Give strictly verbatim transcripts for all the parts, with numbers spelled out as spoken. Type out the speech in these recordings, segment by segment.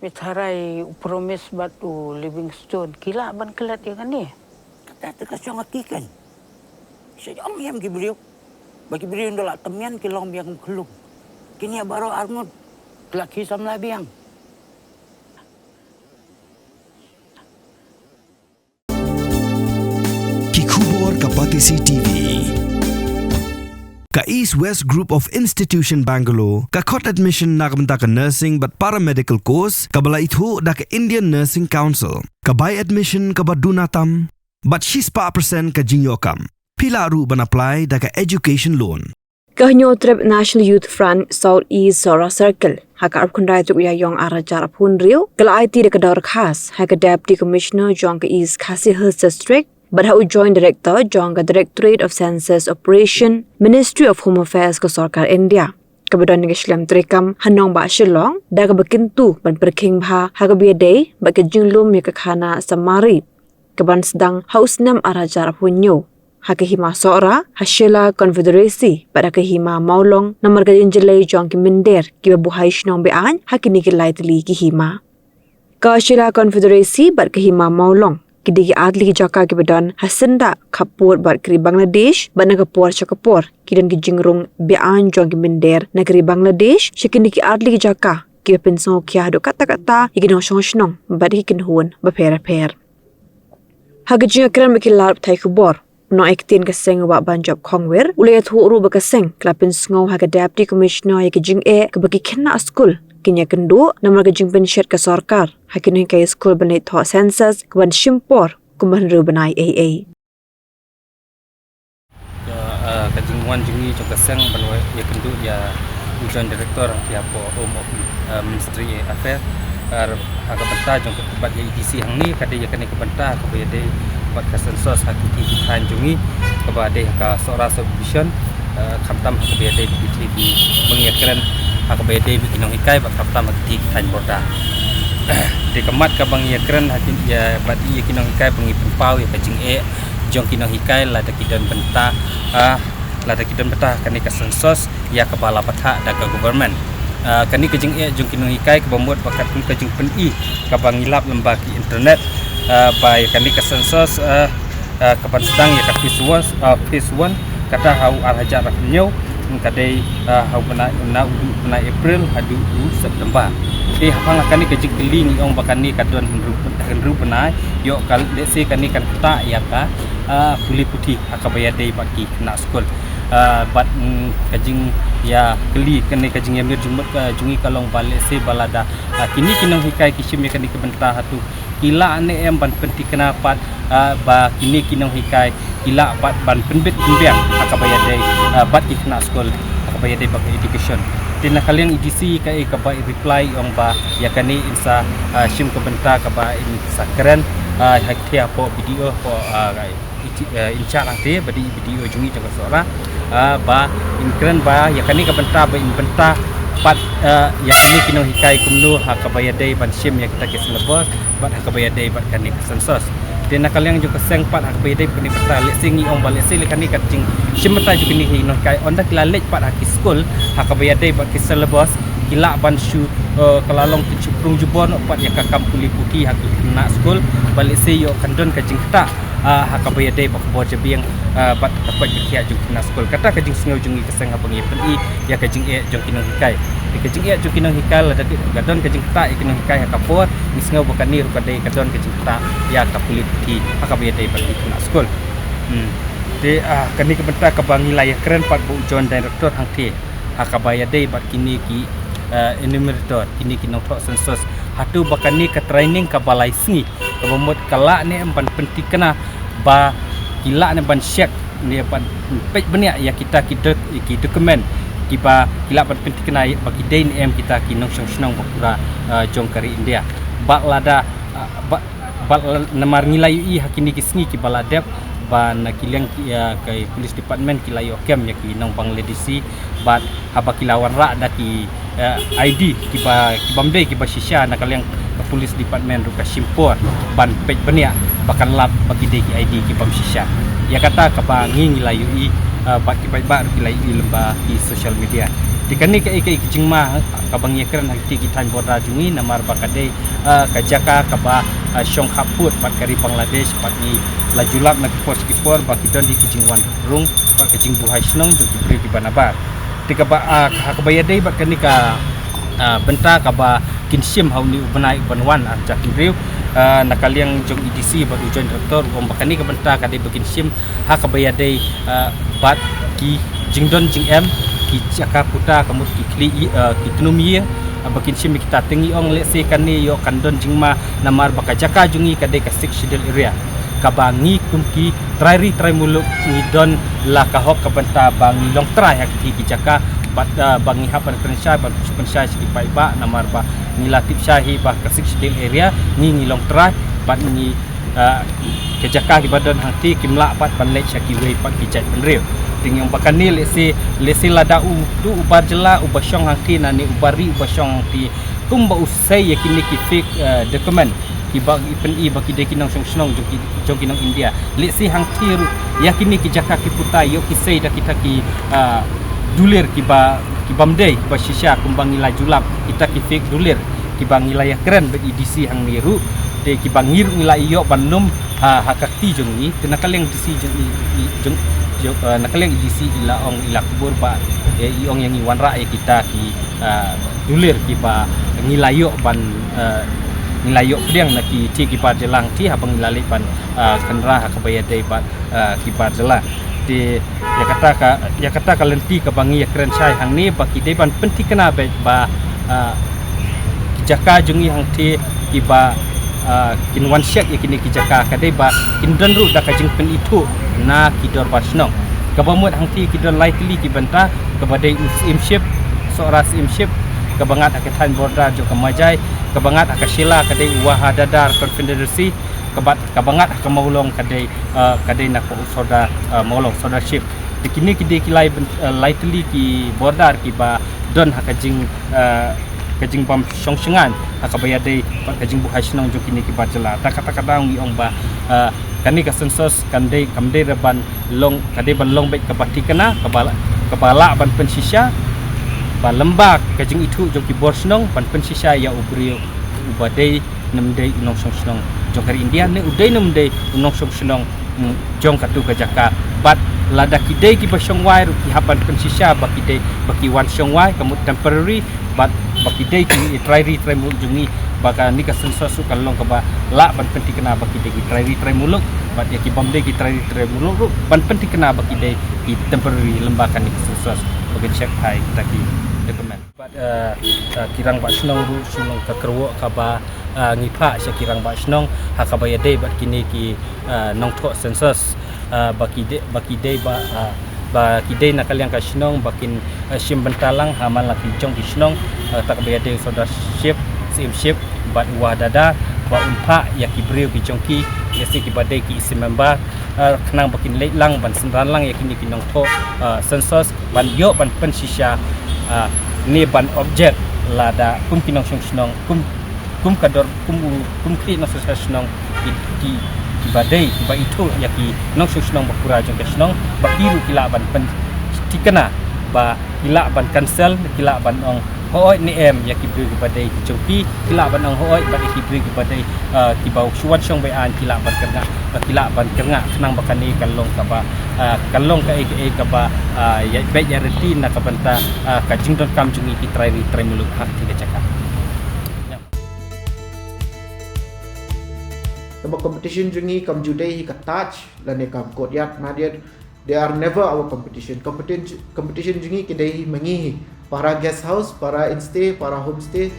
Pynthrai u Promise bad u Livingstone ki lah ban klet ïa kane. Kata te ka shong ha ki kan. Sha ïam ïam ki briew. Ba ki briew nda la temian ki long biang khlung. Kine baroh arngut. Ki la ki samla biang. Ki khubor ka Batesi T V. Ka East West Group of Institution Bangalore ka khot admission na ka bynta ka nursing bad paramedical course kaba la ithuh da ka Indian Nursing Council. Ka bai admission kaba duna tam bad shispah percent ka jingïoh kam. Phi lah ruh ban apply da ka education loan. Ka Hynñiewtrep National Youth Front South East Sohra Circle ha ka arphew khyndai tarik u Ïaïong ar hajar arphew hynriew ka la aiti da ka dorkhas ha ka Deputy Commissioner jong ka East Khasi Hills District bad ha u Joint Director jong ka Directorate of Census Operation, Ministry of Home Affairs ka Sorkar India, kaba don ïa ka shlem treikam ha nongbah Shillong da kaba kyntu ban pyrkhing bha ha kaba ïadei bad ka jinglum ïa ka khana samari kaban sdang ha u snem ar hajar arphew hynñiew ha ka hima Sohra, ha Shella Confederacy bad ha ka hima Mawlong namar ka jingïaleh jong ki mynder kiba buhai shnong be-aiñ ha kine ki lai tylli ki hima. Ka Shella Confederacy bad ka hima Mawlong ki dei ki artylli ki jaka kiba don ha syndah khappud bad ka ri Bangladesh bad na ka por sha ka por ki don ki jingrung be-aiñ jong ki mynder na ka ri Bangladesh sha kine ki artylli ki jaka kiba pynsngewkhia haduh katta katta ïa ki nongshong shnong bad ïa ki kynhun bapher bapher. Ha ka jingïakren bad ki lad pathai khubor, u nongïaktien ka seng u Bah Banjop Khongwir u la ïathuh ruh ba ka seng ka la pynsngew ha ka Deputy Commissioner ïa ka jingeh kaba ki khynnah skul kin ïakynduh namar ka jingpynshet ka sorkar ha ki nonghikai skul ban leit thoh census kaban shim por kumba hynriew bnai ei ei. Ka, ah, ka jingwan jong ngi jong ka seng ban wan ïakynduh ïa u Joint Director hapoh Home of, ah, Ministry Affair. Ar ha ka bynta jong ka bad ïa E D C hangne ka dei ïa kane ka bynta kaba ïadei bad ka census ha ki kti ki thaiñ jong ngi kaba dei ha ka Sohra Subdivision, ah, khamtam ha kaba ïadei bad ki kti ki ba ngi ïakren ha kaba ïadei bad ki nonghikai bad khamtam ha ki kti ki thaiñ border. Te ka mat kaba ngi ïakren ha ki ïa bad ïa ki nonghikai ba ngi pynpaw ïa ka jingeh jong ki nonghikai lada ki don bynta, ah, lada ki don bynta kane ka census ïa kaba la bthah da ka government. Ah, kane ka jingeh jong ki nonghikai kaba mut ba katkum ka jingpyni kaba ngi lap lyngba ki internet, ah, ba ïa kane ka census, ah, ah, kaban sdang ïa ka phase one, ah, phase one kata ha u ar hajar arphew hynñiew, ka dei, ah, ha u bnai, na u bnai April haduh u September. Te hapdeng kane ka jingkylli ngi ong ba kane ka don hynriew, hynriew bnai, ïoh ka lehse kane kan ktah ïa ka, ah, pule puthi ha kaba ïadei bad ki khynnah skul. Ah, bad, mm, ka jingïakylli kane ka jingïamir jingmut ka jong ngi ka long ba lehse ba lada, ah, kine ki nonghikai ki shim ïa kane ka bynta hato ki lah ne em ban pynthikna pat, ah, ba kine ki nonghikai ki lah pat ban pynbit pynbiang ha kaba ïadei, ah, bad ki khynnah skul ha kaba ïadei bad ka education. Te na ka liang E D C kaei kaba i reply i ong ba ïa kane in sa, ah, shim ka bynta kaba in sa kren, ah, ha ki hapoh B D O hapoh, ah, in, eh, in charge hangte ba dei B D O jong ngi jong ka Sohra, ah, ba in kren ba ïa kane ka bynta ba in bynta pat, eh, ïa kine ki nonghikai kumno ha kaba ïadei ban shim ïa kita ki syllabus bad ha kaba ïadei bad kane ka census. Te na ka liang jong ka seng pat ha kaba ïadei bad kane ka bynta lehse ngi ong ba lehse lei kane ka jingshim bynta jong kine ki nonghikai ynda ki la leit pat ha ki skul ha kaba ïadei bad ki syllabus ki lah ban shu, eh, ka la long ka jingpynrung jubor noh pat ïa ka kam pule puthi ha ki khynnah skul ba lehse ïoh kan don ka jingktah ah, ha kaba ïadei bad ka bor jabieng, ah, bad ka koit ka khiah jong ki khynnah skul. Kata ka jingsngew jong ngi ka seng haba ngi pyni ïa ka jingeh jong ki nonghikai. Ïa ka jingeh jong ki nonghikai lada ka don ka jingktah ïa ki nonghikai ha ka por ngi sngew ba kane ruh ka dei ka don ka jingktah ïa ka pule puthi ha kaba ïadei bad ki khynnah skul. Hmm. Te, ah, kane ka bynta kaba ngi la ïakren pat bad u Joint Director hangte ha kaba ïadei bad kine ki, ah, enumerator, kine ki nongthoh census. Hato ba kane ka training kaba lai sngi kaba mut ka lah ne em ban pynthikna ba ki lah ne ban check ne ban peit bniah ïa kita ki dok-, ki document kiba ki lah ban pynthikna ba ki dei ne em kita ki nongshong shnong ba pura, ah, jong ka ri India. Bad lada, ah, ba-, bad la-, namar ngi la ïohi ha kine ki sngi kiba la dep ba na ki liang ki, ah, ka police department ki la ïoh kem ïa ki nong Bangladeshi bad haba ki la wanrah da ki, eh, I D kiba, ki bym dei kiba shisha na ka liang ka police department ruh ka shim por ban peit bniah ba kan lap ba ki dei ki I D ki bym shisha. Ïa kata kaba ngi ngi la ïohi, eh, bad ki paidbah ruh ki la ïohi lyngba ki social media. Te kane ka ei ka ei ka jingma kaba ngi ïakren ha kti ki thaiñ border jong ngi namar ba ka dei, ah, ka jaka kaba, ah, shong hapoh pat ka ri Bangladesh pat ngi la ju lap na ki por sha ki por ba ki don hi ki jingwan rung pat ka jingbuhai shnong jong ki briew kiba nabar. Te kaba, ah, ha kaba ïadei bad kane ka, ah, bynta kaba kin shim ha une u bnai uban wan ar hajar hynriew, ah, na ka liang jong E D C bad u Joint Director u ong ba kane ka bynta ka dei ba kin shim ha kaba ïadei, ah, bad ki jingdon jingem, ki jaka puta ka mut ki khlieh, ah, ki tnum ïing, ah, ba kin shim ïa kita. Te ngi ong lehse kane ïoh kan don jingma namar ba ka jaka jong ngi ka dei ka Sixth Schedule area kaba ngi kum ki trai ri trai muluk ngi don la ka hok ka bynta ba ngi long trai ha kti ki jaka bad, ah, ba ngi hap ban kren shai ban pynshai sha ki paidbah namar ba ngi la tip shai hi ba ka Sixth Schedule area ngi ngi long trai bad ngi, ah, ka jaka kiba don hangti kim lah pat ban leit sha kiwei pat ki jaitbynriew. Te ngi ong ba kane lehse, lehse lada utu u bar jylla uba shong hangti ne uba ri uba shong hangti kumba u sei ïa kine ki fake, ah, document kiba i pyni ba ki dei ki nongshong shnong jong ki, jong ki nong India. Lehse hangti ruh ïa kine ki jaka ki puta ïoh ki sei da kita ki, ah, dulir kiba, kibym dei kiba shisha kumba ngi la ju lap kita ki fake dulir kiba ngi la ïakren bad E D C hangne ruh. Te kiba ngi ruh ngi la ïoh ban lum ha, ha ka kti jong ngi. Te na ka liang D C jong i, i, jong, jong, eh, na ka liang E D C i la ong i la kubur ba, eh, i ong ïa ngi wanrah ïa kita ki, eh, dulir kiba ngi la ïoh ban, eh, ngi la ïoh pdiang na ki ti kiba jylla hangti haba ngi la leit ban, eh, kynrad ha kaba ïadei bad, eh, kiba jylla. Te ïa kata ka, ïa kata ka lynti kaba ngi ïakren shai hangne ba ki dei ban pynthikna beit ba, ah, ki jaka jong ngi hangti kiba, ah, kin wan check ïa kine ki jaka ka dei ba kin don ruh da ka jingpynithuh na ki dorbar shnong. Kaba mut hangti ki don lai tylli ki bynta, kaba dei u Syiemship, Sohra Syiemship, kaba ngat ha ka thaiñ border jong ka Majai, kaba ngat ha ka Shella ka dei u Wahadadar Confederacy, kaba, kaba ngat ha ka Mawlong ka dei, ah, ka dei na ka u Sordar, ah, Mawlong Sordarship. Te kine ki dei ki lai byn-, eh, lai tylli ki border kiba don ha ka jing, eh, ka jingbym shong shngaiñ ha kaba ïadei bad ka jingbuhai shnong jong kine ki bar jylla. Ta kata ka daw ngi ong ba, eh, kane ka census kan dei, kam dei re ban long, ka dei ban long beit kaba thikna, kaba la-, kaba lah ban pynshisha ba lyngba ka jingithuh jong ki bor shnong ban pynshisha ïa u briew uba dei ne ym dei u nongshong shnong jong ka ri India ne u dei ne ym dei u nongshong shnong, mm, jong katu ka jaka. Bad lada ki dei kiba shong wai ruh ki hap ban pynshisha ba ki dei ba ki wan shong wai ka mut temporary bad ba ki dei ki trai ri trai muluk jong ngi ba kane ka census ruh kan long kaba lah ban pynthikna ba ki dei ki trai ri trai muluk bad ïa kibym dei ki trai ri trai muluk ruh ban pynthikna ba ki dei ki temporary lyngba kane ka census ba kin check phai kita ki document. Bad, eh, eh, ki rangbah shnong ruh shu long ka kyrwoh kaba, eh, ngi phah sha ki rangbah shnong ha kaba ïadei bad kine ki, eh, nongthoh census, eh, ba ki dei, ba ki dei ba, eh, ba ki dei na ka liang ka shnong ba kin, eh, shim bynta lang ha man la ki jong ki shnong, eh, ta kaba ïadei u Sordarship, Syiemship bad u Wahadadar ba un phah ïa ki briew ki jong ki, ïa ki kiba dei ki E C member, eh, khnang ba kin leit lang ban synran lang ïa kine ki nongthoh, eh, census ban ïoh ban pynshisha, ah, ne ban object lada kum ki nongshong shnong, kum, kum ka dor, kum u, kum ki nongshong shnong ki, ki, kiba dei, kiba ithuh ïa ki nongshong shnong ba pura jong ka shnong, ba ki ruh ki lah ban pynthikna, ba ki lah ban cancel, ki lah ban ong hooid ne em ïa ki briew kiba dei ki jong ki, ki lah ban ong hooid bad ïa ki briew kiba dei, ah, kiba shu wan shong bad aiñ ki lah ban kyrngah, ah, ki lah ban kyrngah khnang ba kane kan long kaba, ah, kan long kaei kaei kaba, ah, ïa beit ïa reti na ka bynta, ah, ka jingdonkam jong ngi ki trai ri trai muluk ha kti ka jaka. Te ba competition jong ngi kam ju dei hi ka Taj lane kam Courtyard Marriott. They are never our competition. Competition, competition jong ngi ki dei hi ma ngi hi. Para guest house, para instay, para homestay.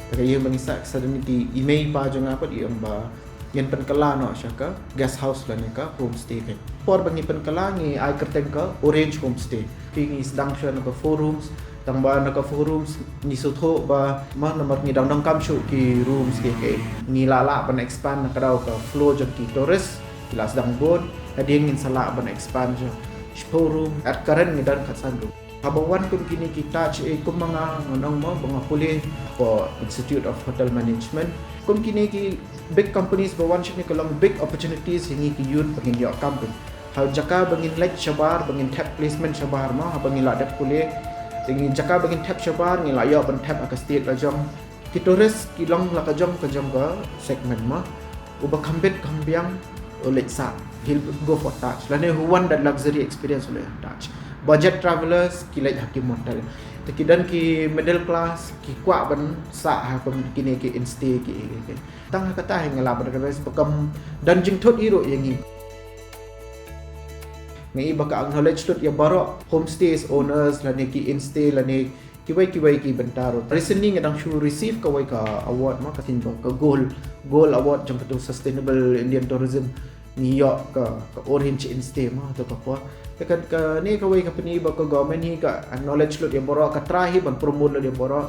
Te ka ïa ma ngi sa, sa dang ki i mei pa jong nga pat i ong ba ngin pynkylla noh sha ka guest house lane ka homestay ka. Por ba ngi pynkylla ngi ai kyrteng ka Orange Homestay. Phi ngi sdang sha na ka four rooms. Tang ba na ka four rooms ngi sngewthuh ba ma namar ngi dang donkam shuh ki rooms ki ki. Ngi lah lah ban expand na ka daw ka flow jong ki tourist. Ki la sdang bun, hadien ngin sa lah ban expand sha shiphew room, at current ngi don khatsan room. Haba wan kum kine ki Taj, eh, kum ma nga ngan ong mo ba nga pule for Institute of Hotel Management. Kum kine ki big companies ba wan shane ka long big opportunities ïa ngi ki youth ba ngin ïoh kam pyn. Jaka ba ngin leit shabar, ba ngin thep placement shabar mo, haba ngin la dep pule. Te ngi jaka ba ngin thep shabar, ngin la ïoh ban thep ha ka state la jong. Ki tourist ki long la ka jong ka jong ka segment mo. Uba kham bit kham biang u leit sah, he'll go for Taj. Lane who want that luxury experience u leit Taj. Budget travelers ki leit ha ki motel. Te ki don ki middle class ki kwah ban sah ha kum kine ki instay ki, ki, ki. Tang ha kata hi nga lah ban advise ba kam don jingthut hi ruh ïa ngi. Nga i ba ka acknowledge lut ïa baroh homestays owners lane ki instay lane kiwei kiwei ki bynta ruh. Recently nga dang shu receive kawei ka award mo, ka sien ba ka gold, gold award jong katu Sustainable Indian Tourism. Ngi ïoh ka, ka Orange Instay mo, tu ka por. Te ka, kane kawei ka pyni ba ka government hi ka acknowledge lut ïa baroh, ka try hi ban promote lut ïa baroh.